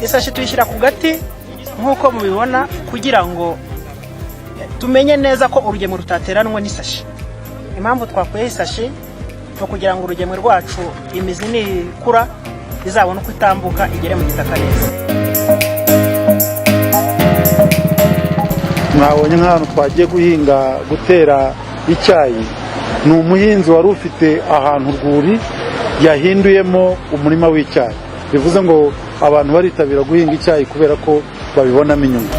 Isashi tuyishyira ku gati nk'uko mubibona, kugira ngo tumenye neza ko urugemwe rutateranwe n'isashi. Impamvu twakuyeho isashi ni ukugira ngo urugemwe rwacu, imizi nikura, izabone uko itambuka igere mu gitaka neza. Mwabonye nk'ahantu twagiye guhinga, gutera icyayi, ni umuhinzi wari ufite ahantu urwuri yahinduyemo umurima w'icyayi. Bivuze ngo abantu baritabira guhinga icyayi kubera ko babibonamo inyungu.